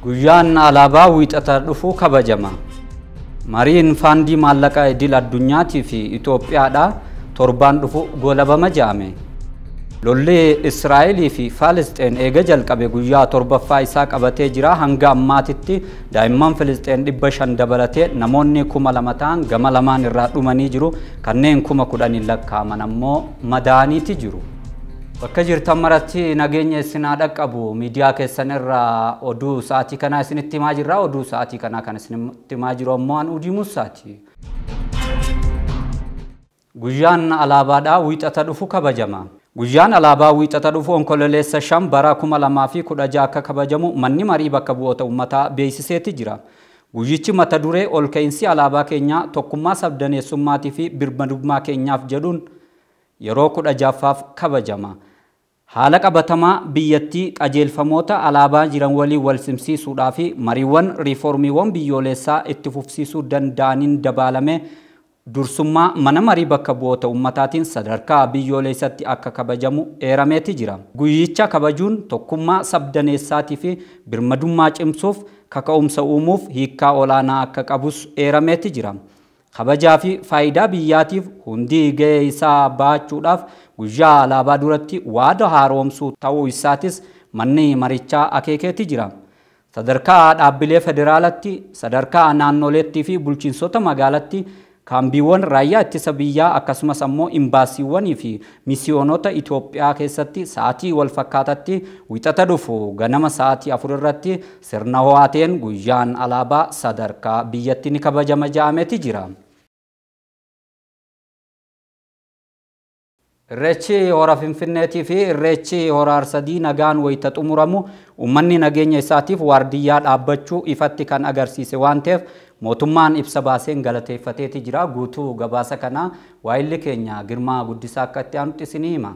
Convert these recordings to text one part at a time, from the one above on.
Guyyaan alaabaa wiixata dhufu kabajama. Mariin faandii maallaqaa idil addunyaatii fi Itoophiyaadha torbaan dhufu golabama jedhame. Lolli Israa'elii fi Faalisxeen eega jalqabe guyyaa torbaffaa isaa qabatee jira. Hanga ammaatitti daa'imman Filisxeen 500 dabalatee namoonni 2000 ta'an gama lamaan irraa dhumanii jiru. Kanneen 10,000 lakkaa'aman ammoo madaaniiti jiru. Bakka jirtan maratti nageenya isin haa dhaqqabu. Miidiyaa keessan irraa oduu sa'aatii kanaa isinitti himaa jirra. Oduu sa'aatii kanaa kan isinitti himaa jiru ammoo an Udii Musaati. Guyyaan alaabaadhaa wiixata dhufu kabajama. Guyyaan alaabaa wiixata dhufu onkololeessa 5 bara 2016 akka kabajamu manni marii bakka bu'oota uummataa beeksiseeti jira. Guyyichi mata duree ol ka'iinsi alaabaa keenyaa tokkummaa sabdaneessummaatii fi birmadummaa keenyaaf jedhuun yeroo 16ffaaf kabajama. Haala qabatamaa biyyattii qajeelfamoota alaabaa jiran waliin wal simsiisuudhaa fi mariiwwan riiformiiwwan biyyoolessaa itti fufsiisuu danda'aniin dabalame dursummaa mana marii bakka bu'oota uummataatiin sadarkaa biyyoolessatti akka kabajamu eerameeti jira. Guyyicha kabajuun tokkummaa sabdaneessaatii fi birmadummaa cimsuuf kaka'umsa uumuuf hiikkaa olaanaa akka qabus eerameeti jira. Kabajaa fi faayidaa biyyaatiif hundi gahee isaa baachuudhaaf guyyaa alaabaa duratti waada haaromsuu ta'uu isaatis manni marichaa akeekeeti jira. Sadarkaa dhaabbilee federaalatti, sadarkaa naannoleettii fi bulchiinsota magaalatti kaambiiwwan raayyaa ittisa biyyaa akkasumas ammoo imbaasiiwwanii fi misiyoonota Itoophiyaa keessatti sa'aatii wal fakkaatatti wiixata dhufu ganama sa'aatii 4 irratti sirna ho'aa ta'een guyyaan alaabaa sadarkaa biyyatti ni kabajama jedhameeti jira. Irreechi hora Finfinneetii fi Irreechi hora Arsadii nagaan wayita xumuramu uummanni nageenya isaatiif waardiyyaa dhaabbachuu ifatti kan agarsiise waan ta'eef mootummaan ibsa baaseen galateeffateeti jira. Guutuu gabaasa kanaa waayilli keenya Girmaa Guddisaa akka itti aanutti isinii hima.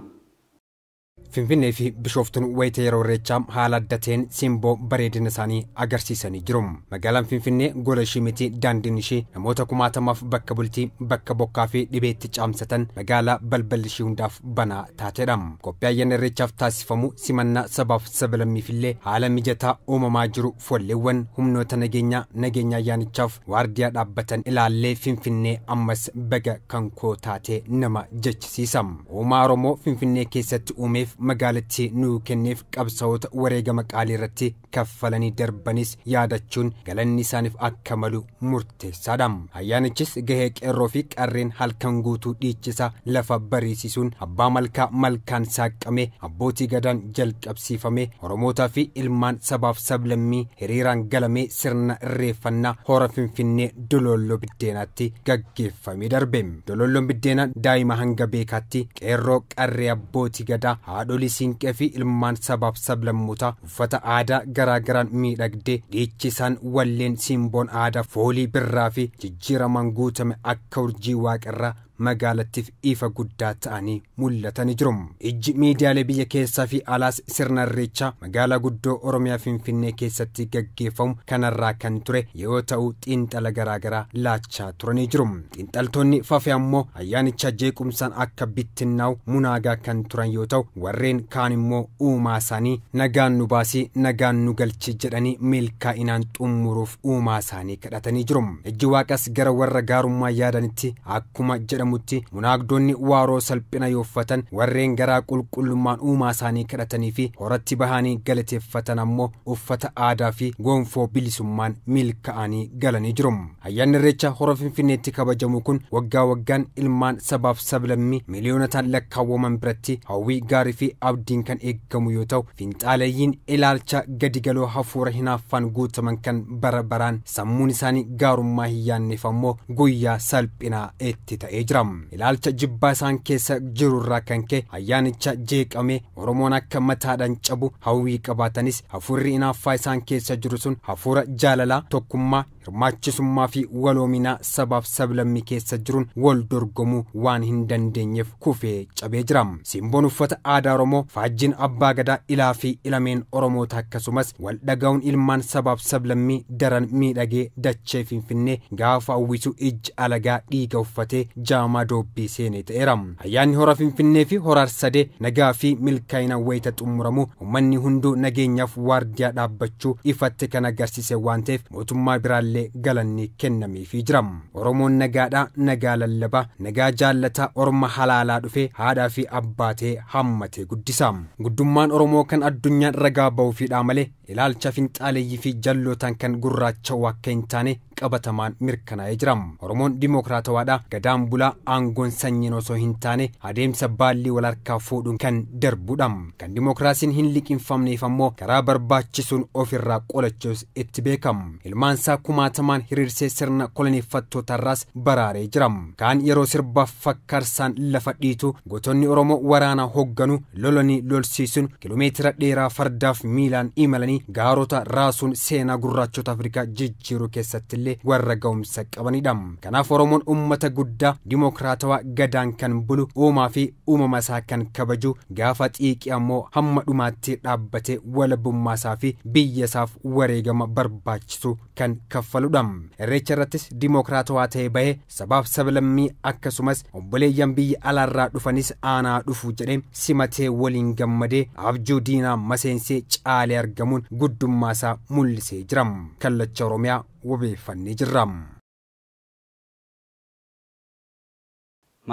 Finfinnee fi Bishooftuun wayita yeroo irreechaa haala adda ta'een simboo bareedina isaanii agarsiisanii jiru. Magaalaan Finfinnee gola ishee miti daandiin ishee namoota kumaatamaaf bakka bultii, bakka bokkaa fi dhibeetti caamsatan magaalaa balballi ishee hundaaf banaa taatedha. Qophii ayyaana irreechaaf taasifamu simannaa sabaaf sablammiifillee haala mijataa uumamaa jiru folleewwan humnoota nageenyaa nageenya ayyaanichaaf waardiyaa dhaabbatan ilaallee Finfinnee ammas baga kan koo taate nama jechisiisa. Uumaa Oromoo Finfinnee keessatti uumeef magaalattii nuu kenneef qabsaa'ota wareegama qaalii irratti kaffalanii darbanis yaadachuun galanni isaaniif akka malu murteessaadha. Ayyaanichis gahee qeerroo fi qarreen halkan guutuu dhiichisa lafa bariisisuun abbaa malkaa malkaan saaqamee abbootii gadaan jalqabsiifame Oromootaa fi ilmaan sabaaf sablammii hiriiraan galamee sirna irreeffannaa hora Finfinnee Dololloo Biddeenaatti gaggeeffamee darbe. Dololloon Biddeenaa daa'ima hanga beekaatti qeerroo qarree abbootii gadaa haadholii siinqee fi ilmaan sabaaf sablammoota uffata aadaa garaagaraan miidhagdee dhiichisaan walleen simboon aadaa foolii birraa fi jijjiiramaan guutame akka urjii waaqarraa magaalattiif ifa guddaa ta'anii mul'atanii jiru. Ijji miidiyaalee biyya keessaa fi alaas sirna irreechaa magaalaa guddoo Oromiyaa Finfinnee keessatti gaggeeffamu kanarraa kan ture yoo ta'u xiinxala garaagaraa laachaa turanii jiru. Xiinxaltoonni fafe ammoo ayyaanicha jeequmsaan akka bittinnaa'u munaagaa kan turan yoo ta'u warreen kaan immoo uumaa isaanii nagaan nu baasii nagaan nu galchi jedhanii milkaa'inaan xumuruuf uumaa isaanii kadhatanii jiru. Ijji waaqas gara warra gaarummaa yaadanitti akkuma jedhamu munaagdonni waaroo salphina yooffatan warreen garaa qulqullummaan uumaa isaanii kadhatanii fi horatti bahanii galateeffatan ammoo uffata aadaa fi gonfoo bilisummaan milkaa'anii galanii jiru. Ayyaanni irreecha hora Finfinneetti kabajamu kun waggaa waggaan ilmaan sabaaf sablammii miiliyoonotaan lakkaawwaman biratti hawwii gaarii fi abdiin kan eeggamu yoo ta'u fiinxaaleeyyiin ilaalcha gadigaloo hafuura hinaaffaan guutaman kan bara baraan sammuun isaanii gaarummaa hin yaadneef ammoo guyyaa salphinaa itti ta'ee jira. Ilaalcha jibbaa isaan keessa jirurraa kan ka'e ayyaanicha jeeqame Oromoon akka mataadhaan cabu hawwii qabaatanis hafuurri hinaaffaa isaan keessa jiru sun hafuura jaalalaa tokkummaa hirmaachisummaa fi waloominaa sabaaf sablammii keessa jiruun wal dorgomuu waan hin dandeenyeef kufee cabee jira. Simboon uffata aadaa Oromoo faajjiin abbaa gadaa ilaa fi ilameen Oromoota akkasumas wal dhaga'uun ilmaan sabaaf sablammii daran miidhagee dachee Finfinnee gaafa hawwisu ijji alagaa dhiiga uffatee Adaamaa Doobbii seenee ta'eera. Ayyaanni hora Finfinnee fi hora Arsadee nagaa fi milkaa'ina wayita xumuramu uummanni hunduu nageenyaaf waardiyaa dhaabbachuu ifatti kan agarsiise waan ta'eef mootummaa biraallee galanni kennameefii jira. Oromoon nagaadhaa, nagaa lallabaa, nagaa jaallataa, orma halaalaa dhufee haadhaa fi abbaa ta'ee hammatee guddisa. Guddummaan Oromoo kan addunyaan ragaa ba'uufidha malee ilaalcha finxaaleeyyii fi jallootaan kan gurraacha'u akka hin taane qabatamaan mirkanaa'ee jira. Oromoon dimookiraatawaadha. Gadaan bulaa aangoon sanyiin osoo hin taane adeemsa baallii wal harkaa fuudhuun kan darbudha. Kan dimookiraasiin hin liqinfamneef ammoo karaa barbaachisuun ofirraa qolachuus itti beekama. Ilmaansaa kumaatamaan hiriirsee sirna koloneeffattootarraas baraaree jira. Kaan yeroo sirbaaf fakkaarsaan lafa dhiitu gootonni Oromoo waraana hoogganu lolanii lolsiisuun kiiloomeetira dheeraa fardaaf miilaan imalanii gaarota raasuun seenaa gurraachota Afrikaa jijjiiruu keessattillee warra ga'umsa qabanidha. Kanaaf Oromoon uummata guddaa dimookiraatawaa gadaan kan bulu uumaa fi uumama isaa kan kabaju gaafa xiiqii ammoo hamma dhumaatti dhaabbatee walabummaa isaa fi biyya isaaf wareegama barbaachisu kan kaffaludha. Irreecha irrattis dimookiraatawaa ta'ee bahee sabaaf sablammii akkasumas obboleeyyan biyya alaarraa dhufanis aanaa dhufu jedhee simatee waliin gammadee abjuu diinaa maseensee caalee argamuun guddummaa isaa mul'isee jira. Kallacha Oromiyaa wabeeffannee jirra.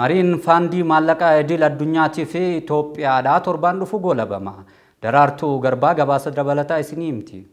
Mariin faandii maallaqaa idil addunyaatii fi Itoophiyaadhaa torbaan dhufu goolabama. Daraartuu Garbaa gabaasa dabalataa isinii himti.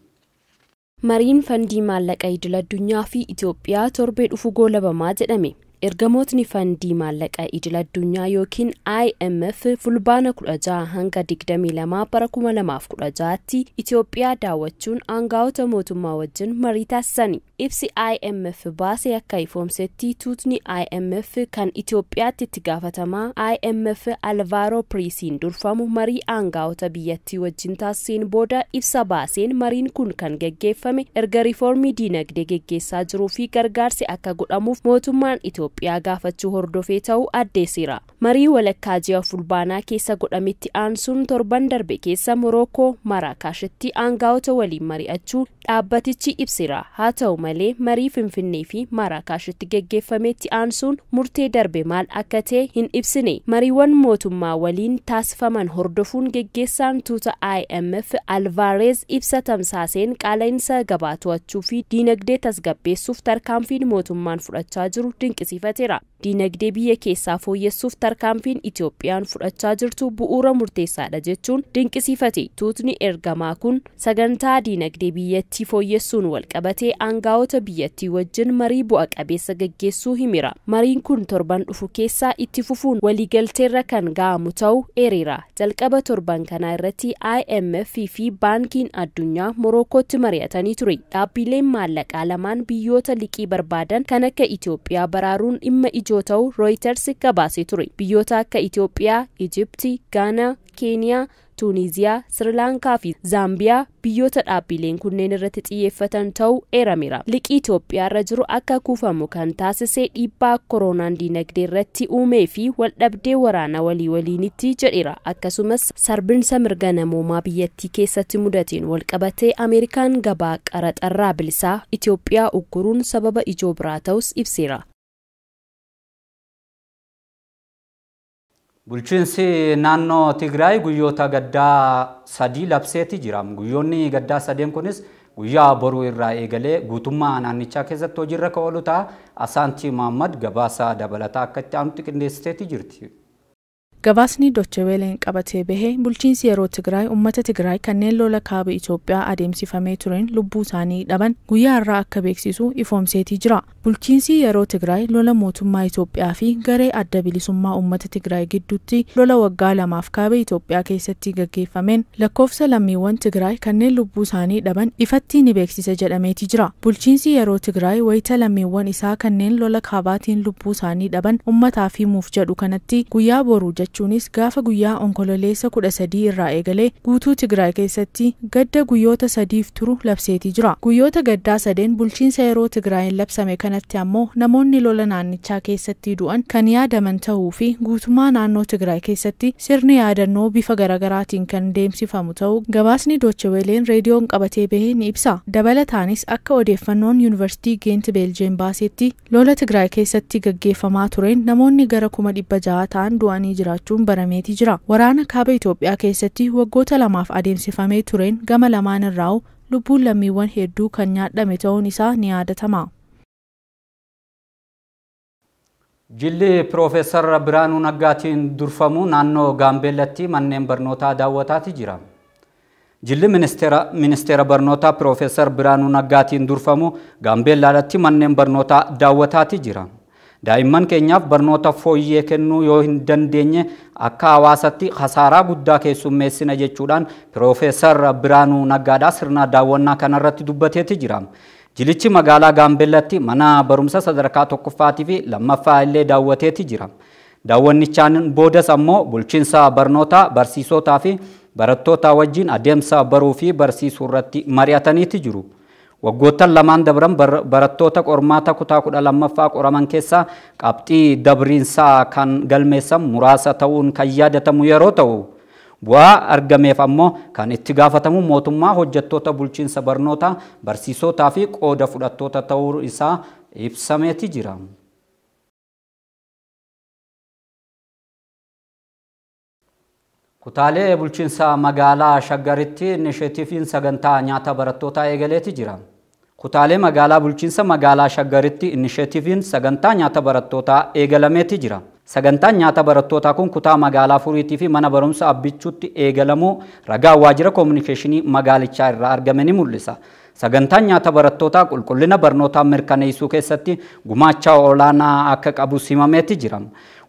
Mariin fandii maallaqa idil addunyaa fi Itoophiyaa torbee dhufu goolabamaa jedhame. Ergamootni fandii maallaqa idil addunyaa yookiin IMF fulbaana 16 hanga 22 bara 2016tti Itoophiyaa daawwachuun aangaa'ota mootummaa wajjin marii taasisani. Ibsi IMF baasee akka ifoomsetti tuutni IMF kan Itoophiyaatti itti gaafatamaa IMF Alvaro Prisiin durfamu marii aangaa'ota biyyattii wajjin taasiseen booda ibsa baaseen mariin kun kan geggeeffame erga riiformii diinagdee geggeessaa jiruu fi gargaarsi akka godhamuuf mootummaan Itoophiyaa gaafachuu hordofee ta'uu addeessira. Marii walakkaa ji'a fulbaanaa keessa godhametti aansuun torban darbe keessa Morookoo Maraakaashitti aangaa'ota waliin mari'achuu dhaabbatichi ibsira. Haa ta'u malee marii Finfinnee fi Maraakaashitti geggeeffametti aansuun murtee darbe maal akka ta'e hin ibsine. Mariiwwan mootummaa waliin taasifaman hordofuun geggeessaan tuuta IMF Alvarez ibsa tamsaaseen qaala'insa gabaa to'achuu fi diinagdee tasgabbeessuuf tarkaanfiin mootummaan fudhachaa jiru dinqisiifateera. Diinagdee biyya keessaa fooyyessuuf tarkaanfiin Itoophiyaan fudhachaa jirtu bu'uura murteessaadha jechuun dinqisiifate. Tuutni ergamaa kun sagantaa diinagdee biyyattii fooyyessuun walqabatee aangaa'ota biyyattii wajjin marii bu'a qabeessa geggeessuu himira. Mariin kun torban dhufu keessaa itti fufuun waliigalteerra kan ga'amu ta'uu eereera. Jalqaba torban kanaa irratti IMF fi Baankiin Addunyaa Morookootti mari'atanii ture. Dhaabbileen maallaqaa lamaan biyyoota liqii barbaadan kan akka Itoophiyaa baraaruun dhimma ijoo ta'uu Reuters gabaasee ture. Biyyoota akka Itoophiyaa, Ijipti, Gaanaa, Keeniyaa, Tuuniziyaa, Sirilaankaa fi Zaambiyaa biyyoota dhaabbileen kunneen irratti xiyyeeffatan ta'uu eerameera. Liqii Itoophiyaa irra jiru akka kuufamu kan taasise dhiibbaa koronaan diinagdee irratti uumee fi waldhabdee waraanaa walii waliinitti jedheera. Akkasumas sarbinsa mirga namoomaa biyyattii keessatti mudateen walqabatee Ameerikaan gabaa qaraxarraa bilisaa Itoophiyaa ugguruun sababa ijoo biraa ta'us ibseera. Bulchiinsi naannoo Tigraay guyyoota gaddaa sadii labseeti jira. Guyyoonni gaddaa sadeen kunis guyyaa boruu irraa eegalee guutummaa naannichaa keessatti hojiirra kan oolu ta'a. Asaantii Mahammad gabaasa dabalataa akka itti aanutti qindeessiteeti jirti. Gabaasni Docheweeleen qabatee bahee bulchiinsi yeroo Tigraay uummata Tigraay kanneen lola kaaba Itoophiyaa adeemsifamee tureen lubbuu isaanii dhaban guyyaa irraa akka beeksisu ifoomseetii jira. Bulchiinsi yeroo Tigraay lola mootummaa Itoophiyaa fi garee adda bilisummaa uummata Tigraay gidduutti lola waggaa lamaaf kaaba Itoophiyaa keessatti gaggeeffameen lakkoofsa lammiiwwan Tigraay kanneen lubbuu isaanii dhaban ifatti ni beeksisa jedhameeti jira. Bulchiinsi yeroo Tigraay wayita lammiiwwan isaa kanneen lola kaabaatiin lubbuu isaanii dhaban uummataaf himuuf jedhu kanatti guyyaa boruu jechuunis gaafa guyyaa Onkololeessa 13 irraa eegalee guutuu Tigraay keessatti gadda guyyoota 3f turu labseetii jira. Guyyoota gaddaa sadeen bulchiinsa yeroo Tigraayin labsame kanatti ammoo namoonni lola naannichaa keessatti du'an kan yaadaman ta'uu fi guutummaa naannoo Tigraay keessatti sirni yaadannoo bifa garaagaraatiin kan deemsifamu ta'uu gabaasni Deutsche Welleen reediyoon qabatee bahee ni ibsa. Dabalataanis akka odeeffannoon Yuunivarsiitii Geent Beeljeem baasetti lola Tigraay keessatti gaggeeffamaa tureen namoonni gara 600,000 ta'an du'anii jiraachuun barameetii jira. Waraana kaaba Itoophiyaa keessatti waggoota lamaaf adeemsifamee tureen gama lamaan irraa lubbuun lammiiwwan hedduu kan nyaadhame ta'uun isaa ni yaadatama. Jilli Piroofeesar Biraanuu Naggaatiin durfamu naannoo Gaambeellatti manneen barnootaa daawwataati jira. Jilli ministeera barnootaa Piroofeesar Biraanuu Naggaatiin durfamu Gaambeellaatti manneen barnootaa daawwataati jira. Daa'imman keenyaaf barnoota fooyyee kennuu yoo hin dandeenye akka hawaasatti khasaaraa guddaa keessummeessina jechuudhaan Piroofeesar Biraanuu Naggaadhaa sirna daawwannaa kanarratti dubbateeti jira. Jilichi magaalaa Gaambeellatti mana barumsa sadarkaa tokkoffaatii fi lammaffaa illee daawwateeti jira. Daawwannichaan boodas ammoo bulchiinsa barnootaa barsiisotaa fi barattoota wajjin adeemsa baruu fi barsiisuu irratti mari'ataniiti jiru. Waggoottan lamaan dabran barattoota qormaata kutaa 12ffaa qoraman keessaa qabxii dabriinsaa kan galmeessan muraasa ta'uun kan yaadatamu yeroo ta'u, bu'aa argameef ammoo kan itti gaafatamu mootummaa hojjettoota bulchiinsa barnootaa barsiisotaa fi qooda fudhattoota ta'uu isaa ibsameeti jira. Kutaalee bulchiinsa magaalaa Shaggaritti inisheetiiviin sagantaa nyaata barattootaa eegaleeti jira. Kutaalee magaalaa bulchiinsa magaalaa Shaggaritti inisheetiiviin sagantaa nyaata barattootaa eegalameeti jira. Sagantaan nyaata barattootaa kun kutaa magaalaa Furiitii fi mana barumsa Abbichuutti eegalamuu ragaa waajjira koominikeeshinii magaalichaa irraa argame ni mul'isa. Sagantaan nyaata barattootaa qulqullina barnootaa mirkaneessuu keessatti gumaacha olaanaa akka qabu simameeti jira.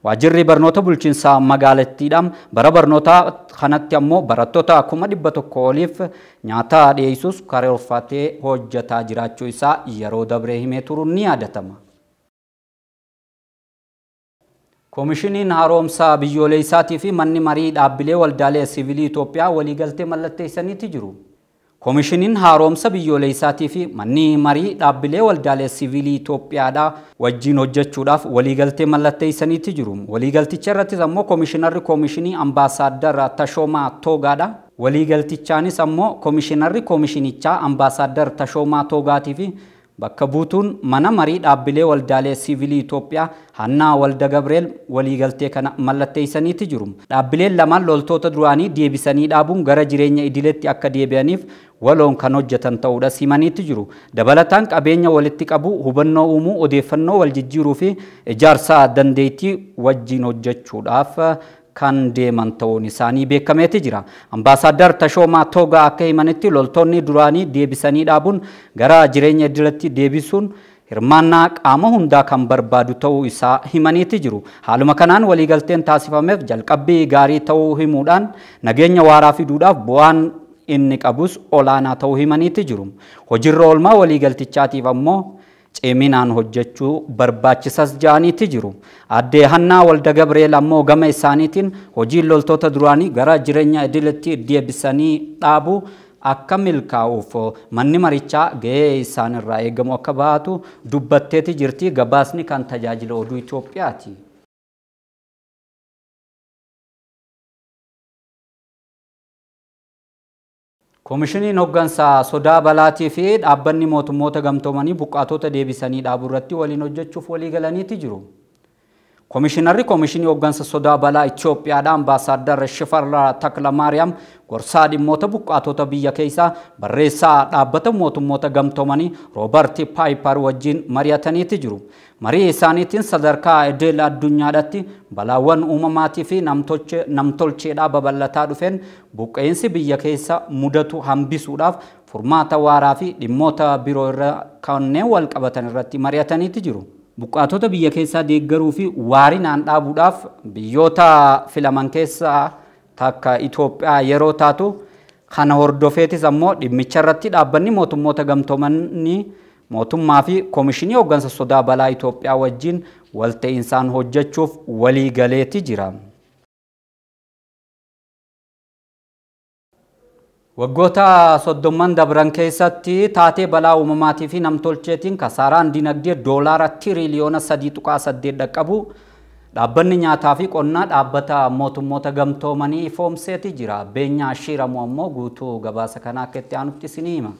Waajjirri barnoota bulchiinsa magaalattiidhaan bara barnootaa kanatti ammoo barattoota 100,000 oliif nyaata dhiyeessuus karoorfatee hojjetaa jiraachuu isaa yeroo dabree himee turuun ni yaadatama. Koomishiniin haaromsa biyyoolessaatii fi manni marii dhaabbilee waldaalee siivilii Itoophiyaa waliigaltee mallatteessaniiti jiru. Koomishiniin haaromsa biyyoolessaatii fi manni marii dhaabbilee waldaalee siivilii Itoophiyaadhaa wajjin hojjechuudhaaf waliigaltee mallatteessaniiti jiru. Waliigalticha irrattis ammoo koomishinarri koomishinii Ambaasaadar Tashoomaa Toogaadha. Waliigaltichaanis ammoo koomishinarri koomishinichaa Ambaasaadar Tashoomaa Toogaatii fi bakka buutuun mana marii dhaabbilee waldaalee siivilii Itoophiyaa Hannaa Walda Gabriel waliigaltee kana mallatteessaniiti jiru. Dhaabbileen lamaan loltoota duraanii deebisanii dhaabuun gara jireenya idileetti akka deebi'aniif waloon kan hojjetan ta'uudha simaniiti jiru. Dabalataan qabeenya walitti qabu, hubannoo uumuu, odeeffannoo wal jijjiiruu fi ijaarsa dandeettii wajjin hojjechuudhaaf kan deeman ta'uun isaanii beekameeti jira. Ambaasaadar Tashoomaa Toogaa akka himanitti loltoonni duraanii deebisanii dhaabuun gara jireenya idileetti deebisuun hirmaannaa qaama hundaa kan barbaadu ta'uu isaa himaniiti jiru. Haaluma kanaan waliigalteen taasifameef jalqabbii gaarii ta'uu himuudhaan nageenya waaraa fiduudhaaf bu'aan inni qabus olaanaa ta'uu himaniiti jiru. Hojiirra oolmaa waliigaltichaatiif ammoo ciminaan hojjechuu barbaachisas ja'aniiti jiru. Addee Hannaa Walda Gabriel ammoo gama isaaniitiin hojiin loltoota duraanii gara jireenya idileetti deebisanii dhaabu akka milkaa'uuf manni marichaa gahee isaanirraa eegamu akka baatu dubbatteeti jirti. Gabaasni kan tajaajila oduu Itoophiyaati. Koomishiniin hooggansa sodaa balaatii fi dhaabbanni mootummoota gamtoomanii buqqaatota deebisanii dhaabuu irratti waliin hojjechuuf walii galaniiti jiru. Koomishinarri Koomishinii hooggansa sodaa balaa Itoophiyaadha Ambaasaadar Shifarraa Taklamaariyaam gorsaa dhimmoota buqqaatota biyya keessaa barreessaa dhaabbata mootummoota gamtoomanii Roobarti Paayipar wajjin mari'ataniiti jiru. Marii isaaniitiin sadarkaa idil addunyaadhaatti balaawwan uumamaatii fi namtolcheedhaa babal'ataa dhufeen buqqeensi biyya keessa mudatu hambisuudhaaf furmaata waaraa fi dhimmoota biroo irra kanneen wal qabatan irratti mari'ataniiti jiru. Buqqaatota biyya keessaa deeggaruu fi waarinaan dhaabuudhaaf biyyoota filaman keessaa takka Itoophiyaa yeroo taatu kana hordofeetis ammoo dhimmicha irratti dhaabbanni mootummoota gamtoomanii mootummaa fi koomishinii hooggansa sodaa balaa Itoophiyaa wajjin walta'iinsaan hojjechuuf walii galeeti jira. Waggoota 30 dabran keessatti taatee balaa uumamaatii fi namtolcheetiin kasaaraan dinagdee doolaara tiriliyoona 3.8 dhaqqabu dhaabbanni nyaataa fi qonnaa dhaabbata mootummoota gamtoomanii ifoomseeti jira. Beenyaa Shiiramu ammoo guutuu gabaasa kanaa akka itti aanutti isinii hima.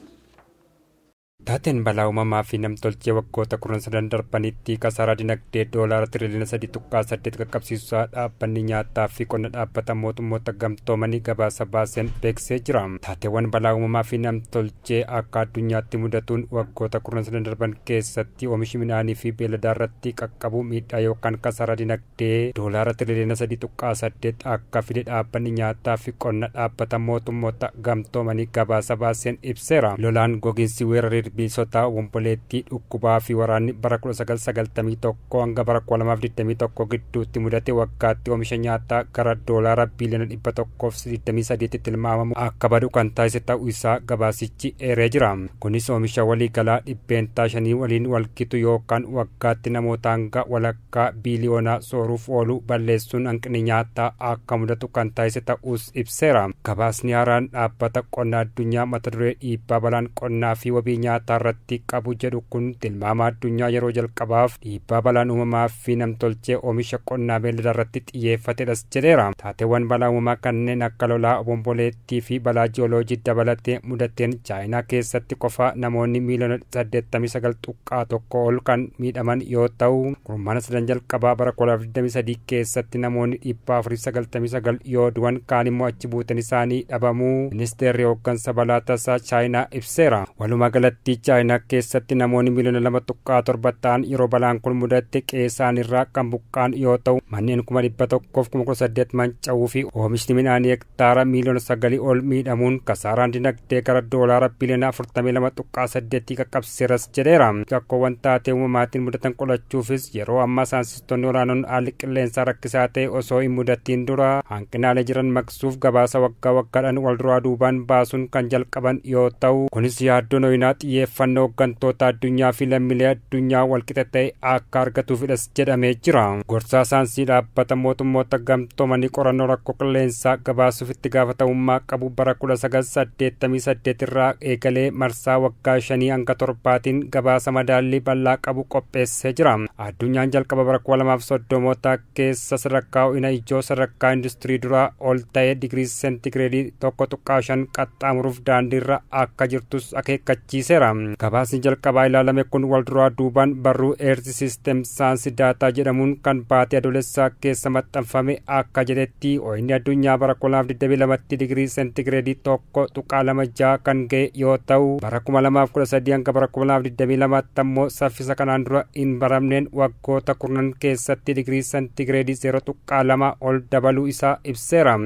Taateen balaa uumamaa fi namtolchee waggoota 13 darbanitti kasaaraa dinagdee doolaara tiriliyoona 3.8 qaqqabsiisuusaa dhaabbanni nyaataa fi qonna dhaabbata mootummoota gamtoomanii gabaasa baaseen beeksisee jira. Taateewwan balaa uumamaa fi namtolchee akka addunyaatti mudatuun waggoota 13 darban keessatti oomishi midhaanii fi beeladaa irratti qaqqabu miidhaa yookaan kasaaraa dinagdee doolaara tiriliyoona 3.8 akka fide dhaabbanni nyaataa fi qonna dhaabbata mootummoota gamtoomanii gabaasa baaseen ibseera. Lolaan gogiinsi weeraree ilbiisota womboleettii dhukkubaa fi waraanni bara 1991 hanga bara 2021 gidduutti mudate waggaatti oomisha nyaataa gara doolaara biiliyoona 123 tilmaamamu akka badu kan taasise ta'uu isaa gabaasichi eeree jira. Kunis oomisha waliigalaa 5% waliin walqitu yookaan waggaatti namoota hanga walakkaa biiliyoona sooruuf oolu balleessuun hanqinni nyaataa akka mudatu kan taasise ta'uus ibseera. Gabaasni haaraan dhaabbata qonna addunyaa mata duree dhiibbaa balaan qonnaa fi wabii nyaataa irratti qabu jedhu kun tilmaama addunyaa yeroo jalqabaaf dhiibbaa balaan uumamaa fi namtolchee oomisha qonnaa beelladaa irratti xiyyeeffatedhas jedheera. Taateewwan balaa uumamaa kanneen akka lolaa, obomboleettii fi balaa ji'ooloojii dabalatee mudateen Chaayinaa keessatti qofa namoonni miiliyoona 89.1 ol kan miidhaman yoo ta'u, kurmaana sadan jalqabaa bara 2023 keessatti namoonni 499 yoo du'an kaan immoo achi buuteen isaanii dhabamuu ministeerri hooggansa balaa tasaa Chaayinaa ibseera. Walumaa galatti Chaayinaa keessatti namoonni miiliyoona 2.7 ta'an yeroo balaan kun mudate qe'ee isaaniirraa kan buqqa'an yoo ta'u, manneen 118,000 manca'uu fi oomishni midhaanii hektaara miiliyoona 9 ol miidhamuun kasaaraan dinagdee gara doolaara biliyoona 42.8 qaqqabsiiseeras jedheera. Rakkoowwan taatee uumamaatiin mudatan qolachuufis yeroo ammaa saayinsistoonni olaanoon haalli qilleensaa rakkisaa ta'e osoo hin mudatiin dura hanqinaalee jiran maqsuuf gabaasa waggaa waggaadhaan wal duraa duubaan baasuun kan jalqaban yoo ta'u, kunis yaaddoon ho'inaa xiyyeeffannoo hooggantoota addunyaa fi lammiilee addunyaa walqixa ta'e akka argatuufidhas jedhamee jira. Gorsaa saayinsii dhaabbata mootummoota gamtoomanii qorannoo rakkoo qilleensaa gabaasuuf itti gaafatamummaa qabu bara 1988 irraa eegalee marsaa waggaa 5 hanga 7 gabaasa madaallii bal'aa qabu qopheessee jira. Addunyaan jalqaba bara 2030 keessa sadarkaa ho'ina ijoo sadarkaa industirii duraa ol ta'e digirii seentigireedii 1.5 qaxxaamuruuf daandiirra akka jirtus akeekkachiiseera. Gabaasni jalqabaa ilaalame kun wal duraa duubaan barruu Earth System Science Data jedhamuun kan baatee adoolessaa keessa maxxanfame akka jedhetti ho'inni addunyaa bara 2022 digirii seentigireedii 1.26 kan ga'e yoo ta'u, bara 2013 hanga bara 2022 ammoo saffisa kanaan dura hin baramneen waggoota 10 keessatti digirii seentigireedii 0.2 ol dabaluu isaa ibseera.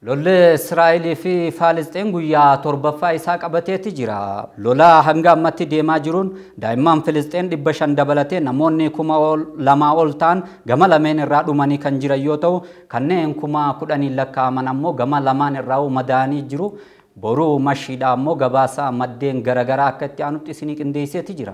Lolli Israa'elii fi Faalisxiin guyyaa 7ffaa isaa qabateeti jira. Lola hanga ammatti deemaa jiruun daa'imman Filisxiin 500 dabalatee namoonni 2,000 ol ta'an gama lameen irraa dhumanii kan jiran yoo ta'u, kanneen 10,000 lakkaa'aman ammoo gama lamaan irraa madaa'anii jiru. Boruu mashiidha ammoo gabaasa maddeen garaagaraa akka itti aanutti isinii qindeesseeti jira.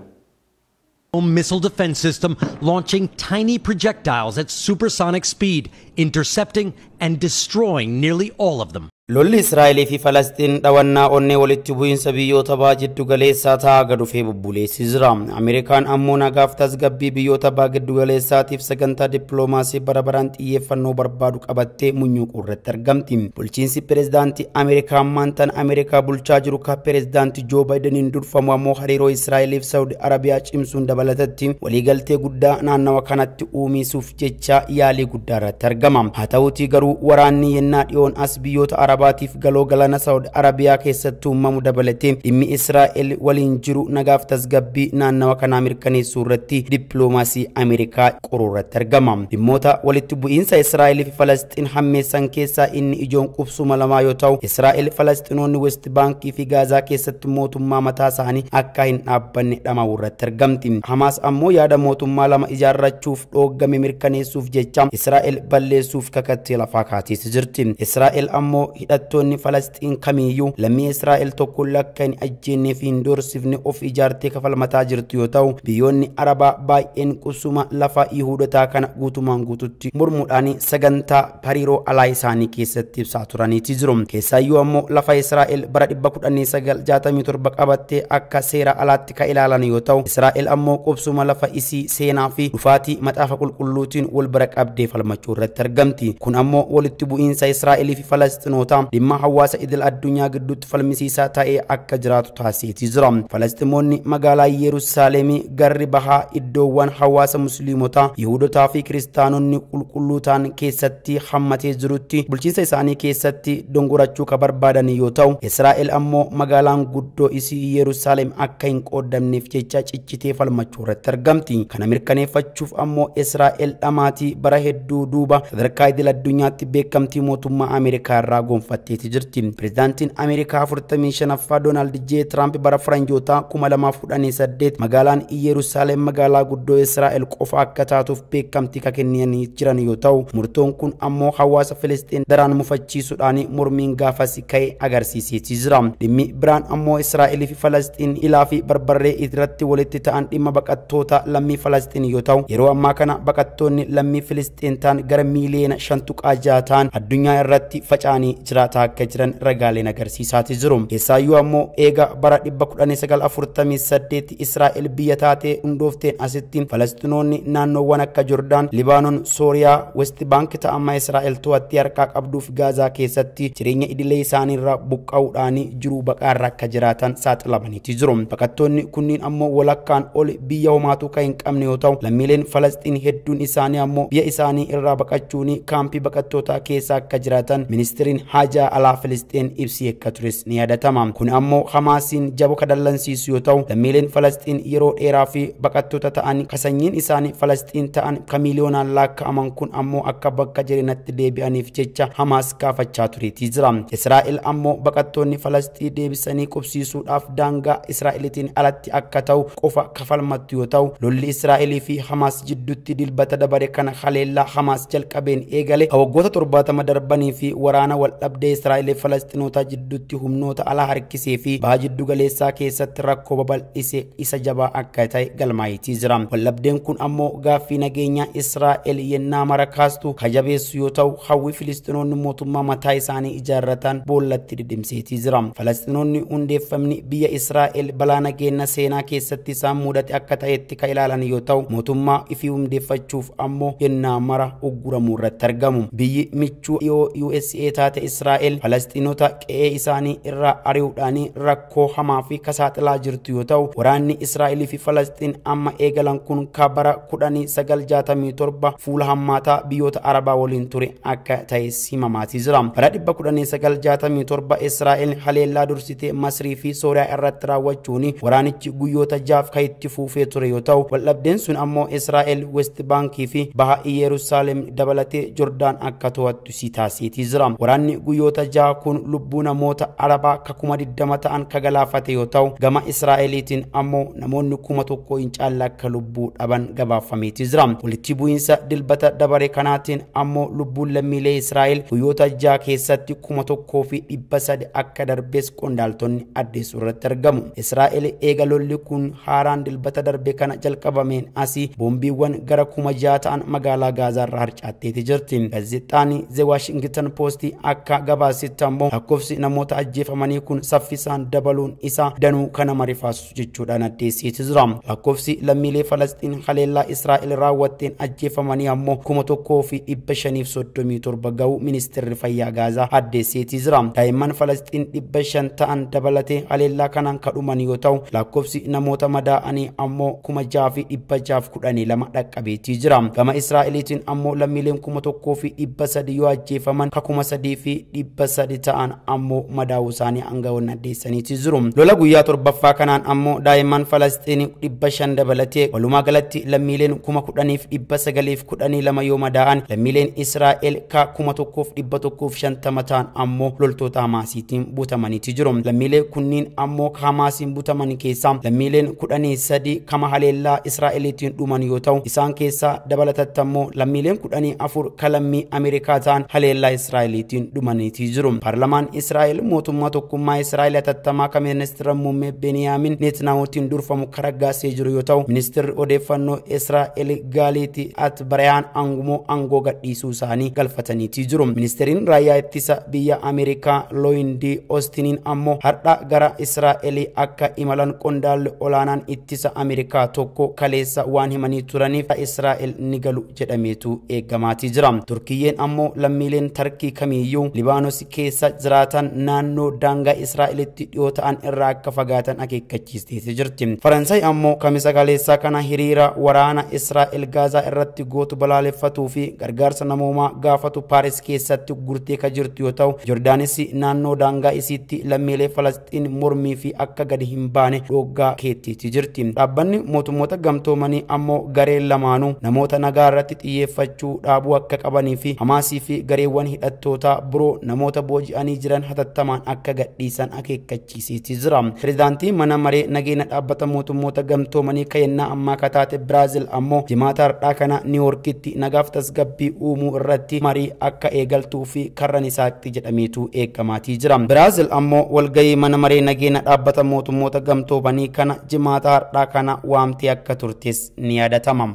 Missile defense system launching tiny projectiles at supersonic speed, intercepting and destroying nearly all of them. Lolli Israa'elii fi Falastiin dhawannaa onnee walitti bu'iinsa biyyoota baha jiddu galeessaa ta'aa gad dhufee bubbuleessii jira. Ameerikaan ammoo nagaaf tasgabbii biyyoota baha giddu galeessaatiif sagantaa dippiloomaasii bara baraan xiyyeeffannoo barbaadu qabattee munyuuquu irratti argamti. Bulchiinsi pireezidaantii Ameerikaa ammaan Ameerikaa bulchaa jiru kan pireezidaantii Joo Baayideniin durfamu ammoo hariiroo Israa'elii fi Saawudi Arabiyaa cimsuun dabalatatti waliigaltee guddaa naannawa kanatti uumisuuf jecha yaalii guddaa irratti argama. Haa ta'uutii garuu waraanni yennaa dhiyoon as biyyoota Arabaatiif galoo galaana Saawudi Arabiyaa keessatti uumamu dabalatee dhimmi Israa'el waliin jiru nagaaf tasgabbii naannawa kanaa mirkaneessuu irratti dippiloomaasii Ameerikaa qoruu irratti argama. Dhimmoota walitti bu'iinsa Israa'el fi Falasxiin hammeessan keessaa inni ijoon qubsuma lamaa yoo ta'u, Israa'el Falasxiinonni West Baankii fi Gaazaa keessatti mootummaa mataa isaanii akka hin dhaabbanne dhama'uu irratti argamti. Hamaas ammoo yaada mootummaa lama ijaarrachuuf dhooggame mirkaneessuuf jecha Israa'el balleessuuf kakattee lafaa kaateessi jirti. Israa'el ammoo hidhattoonni Falasxiin kamiiyyuu lammii Israa'el tokko lakka hin ajjeennee fi hin doorsifne of ijaartee kafalmataa jirtu yoo ta'u, biyyoonni Arabaa baay'een qubsuma lafa Yihuudotaa kana guutumaan guututti mormuudhaan sagantaa hariiroo alaa isaanii keessatti ibsaa turaniiti jiru. Keessaayyuu ammoo lafa Israa'el bara 1967 qabattee akka seera alaatti ka ilaalan yoo ta'u, Israa'el ammoo qubsuma lafa isii seenaa fi dhufaatii maxaafa qulqulluutiin wal bira qabdee falmachuu irratti argamti. Kun ammoo walitti bu'iinsa Israa'elii fi Falasxinootaa dhimma hawaasa idil addunyaa gidduutti falmisiisaa ta'ee akka jiraatu taasiseeti jira. Falasxinoonni magaalaa Yerusaalemii garri bahaa iddoowwan hawaasa Musliimotaa, Yihuudotaa fi Kiristaanonni qulqulluu ta'an keessatti hammatee jirutti bulchiinsa isaanii keessatti dongorachuu ka barbaadan yoo ta'u, Israa'el ammoo magaalaan guddoo isii Yerusaalem akka hin qoodamneef jecha cichitee falmachuu irratti argamti. Kana mirkaneeffachuuf ammoo Israa'el dhamaatii bara hedduu duuba sadarkaa idil addunyaatti beekamtii mootummaa Ameerikaa irraa gonfatteeti jirti. Pireezidaantiin Ameerikaa 45ffaa Doonaald J. Tiraamp bara faranjootaa 2018 magaalaan Yerusaalem magaalaa guddoo Israa'el qofa akka taatuuf beekamtii ka kennanii jiran yoo ta'u, murtoon kun ammoo hawaasa Filisxiin daraan mufachiisuudhaan mormiin gaafas ka'e agarsiiseeti jira. Dhimmi biraan ammoo Israa'elii fi Falasxiin ilaa fi barbarree irratti walitti ta'an dhimma baqattoota lammii Falasxiin yoo ta'u, yeroo ammaa kana baqattoonni lammii Filisxiin ta'an gara miiliyoona 5.6 ta'an addunyaa irratti faca'anii jiraataa akka jiran ragaaleen agarsiisaati jiru. Keessaayyuu ammoo eega bara 1948 Israa'el biyya taatee hundoofteen asitti Falasxinoonni naannoowwan akka Jordaan, Libaanoon, Sooriyaa, West Baank ta'amma Israa'el to'attee harkaa qabduuf Gaazaa keessatti jireenya idilee isaaniirraa buqqa'uudhaan jiruu baqaarra akka jiraatan saaxilamaniiti jiru. Baqattoonni kunniin ammoo walakkaan ol biyya homaatu kan hin qabne yoo ta'u, lammiileen Falasxiin hedduun isaanii ammoo biyya isaanii irraa baqachuun kaampii baqattootaa keessa akka jiraatan ministiriin haajaa alaa Filisxiin ibsi akka tures ni yaadatama. Kun ammoo Hamaasiin jaba kadallansiisu yoo ta'u, lammiileen Falasxiin yeroo dheeraa fi baqattoota ta'an kasanyiin isaanii Falasxiin ta'an ka miiliyoonaan lakkaa'aman kun ammoo akka bakka jireenyatti deebi'aniif jecha Hamaas gaafachaa tureetii jira. Israa'el ammoo baqattoonni Falasxii deebisanii qubsiisuudhaaf daangaa Israa'elitiin alatti akka ta'u qofa kafalmattu yoo ta'u, lolli Israa'elii fi Hamaas jidduutti dilbata dabare kana haleellaa Hamaas jalqabeen eegale waggoota 70 darbanii fi waraana wal dhabdee Israa'elii fi Falasxiinota jidduutti humnoota alaa harkisee fi baha jiddu galeessaa keessatti rakkoo babal'ise isa jabaa akka ta'e galmaa'itii jira. Waldhabdeen kun ammoo gaaffii nageenyaa Israa'el yennaa mara kaastu kajabeessu yoo ta'u, hawwi Filisxinoonni mootummaa mataa isaanii ijaarratan boollatti dhidhimseetii jira. Falasxinoonni hundeeffamni biyya Israa'el balaa nageenya seenaa keessatti isaan mudate akka ta'etti kan ilaalan yoo ta'u, mootummaa ifii hundeeffachuuf ammoo yennaa mara ugguramuu irratti argamu. Biyyi michuu dhiyoo USA taate Israa'el Falasxiinota qe'ee isaanii irraa ari'uudhaan rakkoo hamaa fi kasaaxilaa jirtu yoo ta'u, waraanni Israa'elii fi Falasxiin amma eegalan kun ka bara 1967 fuula hammaataa biyyoota Arabaa waliin ture akka ta'e himamaatii jira. Bara 1967 Israa'el haleellaa dursitee Masrii fi Sooriyaa irratti raawwachuun waraanichi guyyoota jaaf kan itti fuufee ture yoo ta'u, waldhabdeen sun ammoo Israa'el West Baankii fi baha Yerusaalem dabalatee Jordaan akka to'attu si taasiseetii jira. Waraanni guyyoota jaha kun lubbuu namoota Arabaa ka 20,000 ta'an ka galaafate yoo ta'u, gama Israa'eliitiin ammoo namoonni 1,000 hin caalle akka lubbuu dhaban gabaafameeti jira. Walitti bu'iinsa dilbata dabare kanaatiin ammoo lubbuun lammiilee Israa'el guyyoota jaha keessatti 1,300 akka darbees qondaaltonni addeessuu irratti argamu. Israa'el eega lolli kun haaraan dilbata darbe kana jalqabameen asii boombiiwwan gara 6,000 ta'an magaalaa Gaazaa irraa harcaatteeti jirti. Gaazexaan The Washington Post akka gabaasetti ammoo lakkoofsi namoota ajjeefamanii kun saffisaan dabaluun isaa danuu kana marifaasu jechuudhaan addeesseeti jira. Lakkoofsi lammiilee Falasxiin haleellaa Israa'el raawwatteen ajjeefamanii ammoo 1,537 ga'uu ministeerri fayyaa Gaazaa addeesseeti jira. Daa'imman Falasxiin 500 ta'an dabalatee haleellaa kanaan kadhuman yoo ta'u, lakkoofsi namoota madaa'anii ammoo 6,612 dhaqqabeetii jira. Gama Israa'eliitiin ammoo lammiileen 1,300 yoo ajjeefaman ka 3,300 ta'an ammoo madaa'uu isaanii aangawoonni addeessaniiti jiru. Lola guyyaa torbaffaa kanaan ammoo daa'imman Falasxiin 500 dabalatee walumaa galatti lammiileen 10,912 yoo madaa'an lammiileen Israa'el ka 1,150 ta'an ammoo loltoota Hamaasiitiin butamaniiti jiru. Lammiilee kunniin ammoo Hamaasiin butaman keessaa lammiileen 13 kama haleellaa Israa'eliitiin dhuman yoo ta'u, isaan keessaa dabalatatti ammoo lammiileen 14 ka lammii Ameerikaa ta'an haleellaa Israa'eliitiin dhumaniiti. himaniitii jiru. Paarlamaan Israa'el mootummaa tokkummaa Israa'el hatattamaa kan ministeera muummee Beniyaamin Netanyahuutiin durfamu karaggaasee jiru yoo ta'u, ministeerri odeeffannoo Israa'el Gaaliiti Atbarayaan aangumoo aangoo gadhiisuu isaanii galfataniitii jiru. Ministeeriin raayyaa ittisa biyya Ameerikaa Looyindi Oostiniin ammoo har'a gara Israa'el akka imalan qondaalli olaanaan ittisa Ameerikaa tokko kaleessa waan himanii turaniif Israa'el ni galu jedhameetu eegamaatii jira. Turkiyyeen ammoo lammiileen Tarkii kamiiyyuu Libaanos keessa jiraatan naannoo daangaa Israa'elitti dhiyoo ta'an irraa akka fagaatan akeekkachiisteeti jirti. Faransaay ammoo kamisa kaleessaa kana hiriira waraana Israa'el Gaazaa irratti gootu balaaleffatuu fi gargaarsa namoomaa gaafatu Paaris keessatti gurtee ka jirtu yoo ta'u, Jordaanis naannoo daangaa isiitti lammiilee Falasxiin mormii fi akka gadi hin baane dhoggaa keettiiti jirti. Dhaabbanni mootummoota gamtoomanii ammoo gareen lamaanuu namoota nagaa irratti xiyyeeffachuu dhaabuu akka qabanii fi Hamaasii fi gareewwan hidhattootaa biroo namoota booji'anii jiran hatattamaan akka gadhiisan akeekkachiiseeti jira. Pireezidaantii mana maree nageenya dhaabbata mootummoota gamtoomanii kayennaa ammaa kataate Biraazil ammoo jimaata har'aa kana Niiwoorkitti nagaaf tasgabbii uumuu irratti marii akka eegaltuu fi karran isaatti jedhameetu eegamaatii jira. Biraazil ammoo walgahii mana maree nageenya dhaabbata mootummoota gamtoomanii kana jimaata har'aa kana waamtee akka turtes ni yaadatama.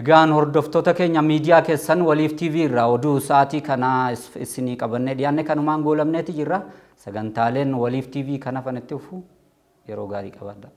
Egaan hordoftoota keenya miidiyaa keessan Waliif TV irraa oduu sa'aatii kana isinii qabannee dhiyaanne kanumaan goolabneeti jirra. Sagantaaleen Waliif TV kana fanatti dhufu yeroo gaarii qabaadha.